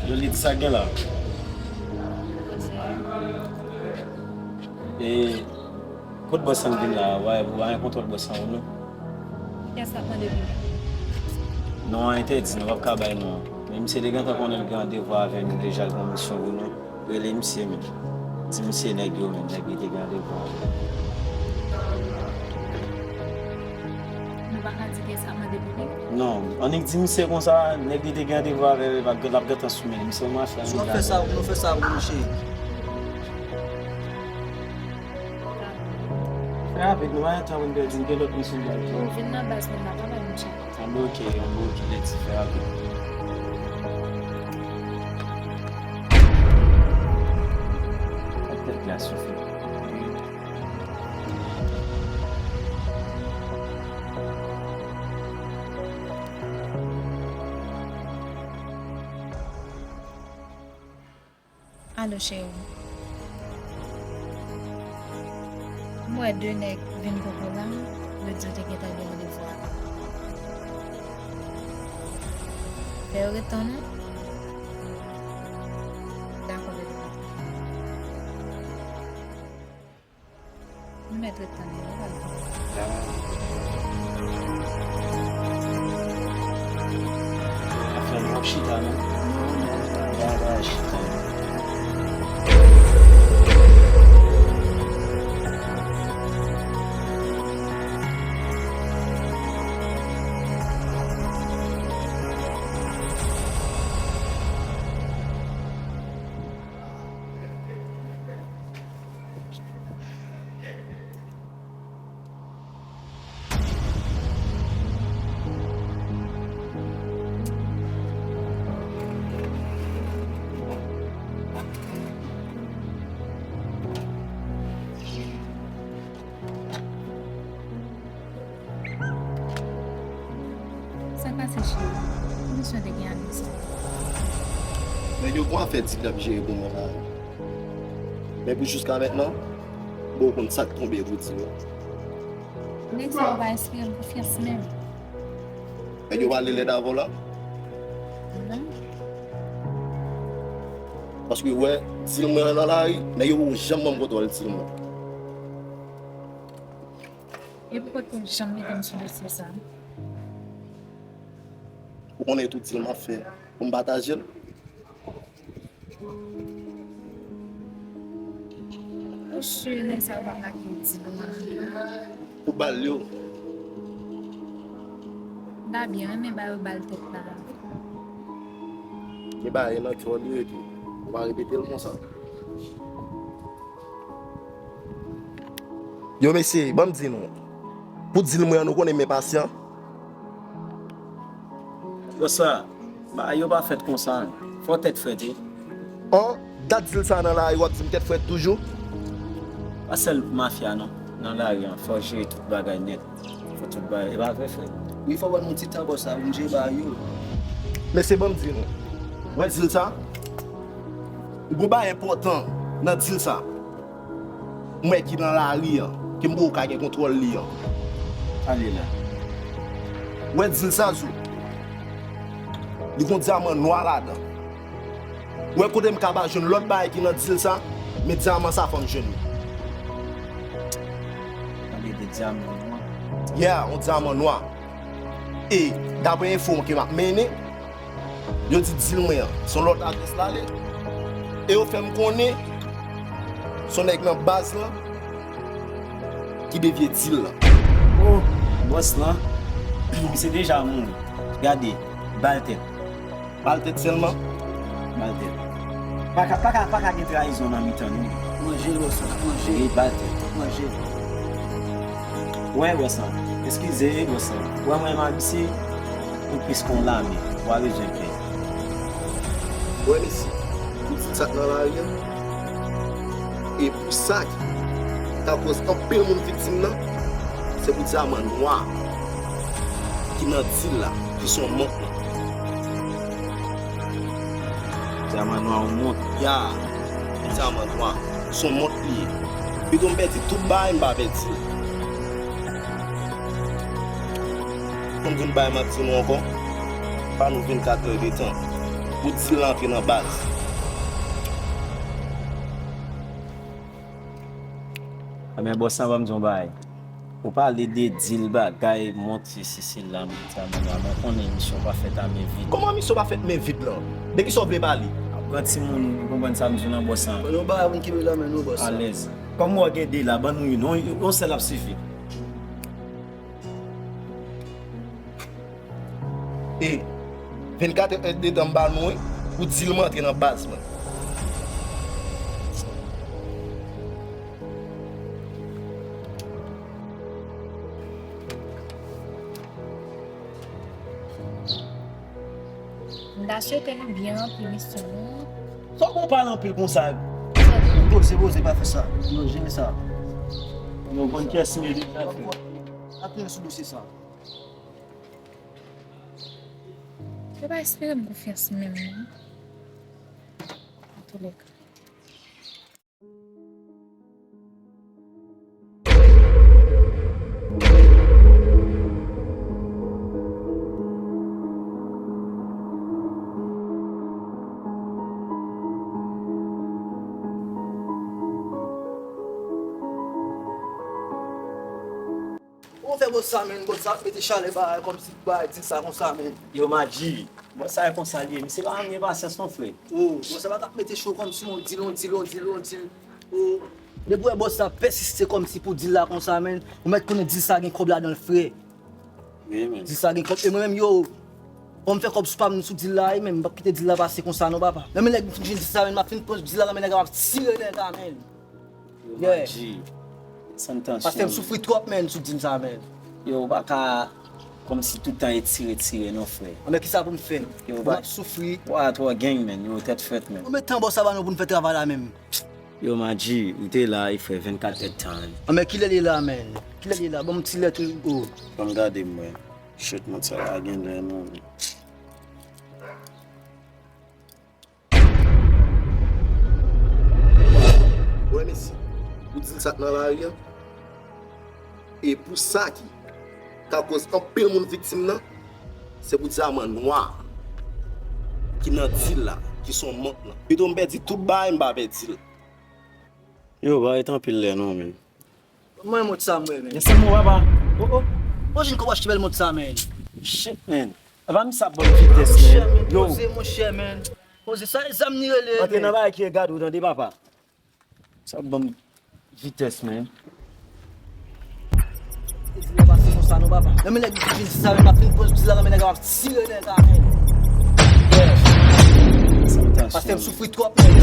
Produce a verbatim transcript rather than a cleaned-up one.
Jolie, sa gen la? E, kot bòs lan vin la? Ou pa gen kontwòl bòs lan ou non? Kiyès k ap mande pou li? Non an entèdi, nou p ap ka bay non an. Men misye te gentan konnen l gen randevou avè nou deja, l gen yon misyon pou nou. Rele misye menm. Di misye nèg yo menm, nèg li te gen randevou avè l. Nou pa ka di kiyès k ap mande pou li? Non, annik di misye konsa, nèg li te gen randevou avè l, l ap, l ap gentan sou men l. Misye yon mafya. Si w ap fè sa pou nou, fè sa pou nou, cheri. Fè rapid, nou pa gen tan pou n pèdi, n gen lòt misyon pou n al fè. Ou vin nan baz mwen la, pa bay nou tchèk. Anben, oke, anben, oke, lètsi, fè rapid. Tèt la soufe. Alo, cheri. M wè de nèg vin poko la, yo di yo te gentan gen randevou avè w. Fè yo ret tann ou. Dakò, bebe. Nou mèt ret tann li, nou pral tann. Afè nou ap chita, non? Non, non, pa chita. Sa k pase, cheri? Ki misyon w te gen avè sa? Nèg yo gon afè di k ap jere pou mwen la. Men pou jiska mentnan, m poko konn sa k tonbe pou di yo. Nèg sa yo pa enspire m konfyans menm. Nèg yo pale lèd avè w la? Non. Paske w wè, dil mwen an nan lari, nèg yo poko janm ban m kontwòl dil mwen. E poukisa w janm mete m sou dosye sa? Ou konnen tout dil m ap fè pou m pataje l? Ou si nèg sa yo p ap lage dil ou nan men yo? Pou bal yo. M ta byen renmen ba yo bal tèt la. Gen bagay nan kè w li rete. Ou pa repete l konsa. Yo, mesye, ban m di nou. Pou dil mwen an, nou konnen m enpasyan. Bòs la, bagay yo pa fèt konsa. Fò tèt frèt, wi. An, dat dil sa nan lari, w ap di m tèt frèt toujou? Pa sèl mafya, non. Nan lari an, fò jere tout bagay nèt. Fò tout bagay, e pa vre, frè? Wi, fò ban nou ti tan, bòs la, pou n jere bagay yo. Mesye, ban m di nou. Wè dil sa? Gon bagay enpòtan nan dil sa. M wè ki nan lari an, ke m poko ka gen kontwòl li an. Ale la. Wè dil sa, Zo. Li gon dyaman nwa ladan. Wè kote m ka pa jwenn lòt bagay ki nan dil sa, men dyaman sa fò m jwenn li. Pale de dyaman nwa. Yeah, yon dyaman nwa. E, daprè enfo ke m ap mennen, yo di dil mwen an, se yon lòt adrès l ale. E yo fè m konnen, se yon nèg nan baz lan ki devye dil lan. Oh, bòs lan, misye deja mouri. Gade, ba l tèt. Ba l tèt sèlman. Ba l tèt. Pa ka, pa ka, pa ka gen trayizon nan mitan nou. Manje l, bòs lan, manje. Wi, ba l tèt. Manje. Wè, bòs lan. Eskize, bòs lan. Wè, mwen, m abise. Ou plis kon lame. Ou pa bezwen pè. Wè, mesye. Pou di sa k nan lari an. E pou sa ki ta koz anpil moun viktim nan, se pou dyaman nwa ki nan dil la, ki se yon mont lan. Dyaman nwa yon mont. Ya, dyaman nwa, se yon mont li ye. Pito m pèdi tout bagay, m pa pèdi l. Konn vin bay m ap di nou ankò, ba nou vennkat è de tan. Pou dil la antre nan baz. Ebyen, bòs la, ban m di yon bagay. Ou pale de dil bagay, mont sesi sela, mwen di a, mwen konnen misyon pa fèt a men vid. Kòman misyon pa fèt men vid lan? De kisa w vle pale? Ap pran timoun, ou konprann sa m di w nan bòs la. Ban nou bagay pou n kenbe nan men nou, bòs la. Alèz. Kòm w gen de la, ban nou youn, yon, yon sèl ap sifi. E vennkat èdtan m ba nou, wi, pou dil mwen antre nan baz mwen. M ta swete nou byen anpil, mesye nou. Sa w konn pale anpil konsa? Poze, poze, pa fè sa. Nou jere sa. Nou konn kiyès mele nan afè. Atè sou dosye sa. Yo pa espere m konfyans menm, non. Antouleka. Ou fè bòs sa, menn, bòs sa ap mete chalè bagay kòmsi bagay di sa konsa, menn. Yo, Madji, bòs sa e konsa li ye, misye pa janm gen pasyans non, frè. O, bòs sa pa t ap mete cho kòmsi yon dil, yon dil, yon dil, yon dil. O, depi w wè bòs sa pèsiste kòmsi pou dil la konsa, menn, ou mèt konnen dil sa gen kòb ladan l, frè. Wi, menn. Dil sa gen kòb, e mwen menm, yo, fò m fè kòb sou pa m sou dil la, e menn, m p ap kite dil la pase konsa non, papa. Nan men nèg m fin jwenn dil sa, menn, m ap fin pran dil la nan men nèg la, m ap tire nèg la, menn. Yo, yeah. Madji, san tansyon. Paske m soufri twòp, menn, sou dil sa, menn. Yo, ou pa ka kòmsi tout tan etire, etire non, frè. Anben, kisa pou m fè? Yo, m ap soufri. Wa twò gang, menn. Yo, tèt frèt, menn. Konbyen tan bòs sa ba nou pou n fè travay la menm? Yo, Madji, ou te la, e frè, vennkat èdtan, menn. Anben, kilè li la, menn? Kilè li la? Ban m ti lè tou, o. Ban m gade, mwen. Shit, mwen, sa la gen lè, non, menn. Wè, mesye, pou dil sa k nan lari a, e pou sa ki ka koz anpil moun viktim nan, se pou dyaman nwa ki nan dil la, ki se yon mont lan. Pito m pèdi tout bagay, m pa pèdi l. Yo, pa ret anpil lè non, menn. Mwen, mont sa mwen, menn. Desann mwen, papa. O, o. Bon, jen kòb achte bèl mont sa, menn. Shit, menn. Papa, misye ap ban m vitès, menn. Yo. Poze, monchè, menn. Poze, sa e zam ni rele, menn. Antre nan bagay ki egare w, tande, papa. Sa ap ban m vitès, menn. Di lè pase konsa, non, papa. Nan men nèg ki vin di sa, menn, m ap fin pran dil la nan men nèg la, m ap tire nèg la, menn. Paske m soufri twòp, menn.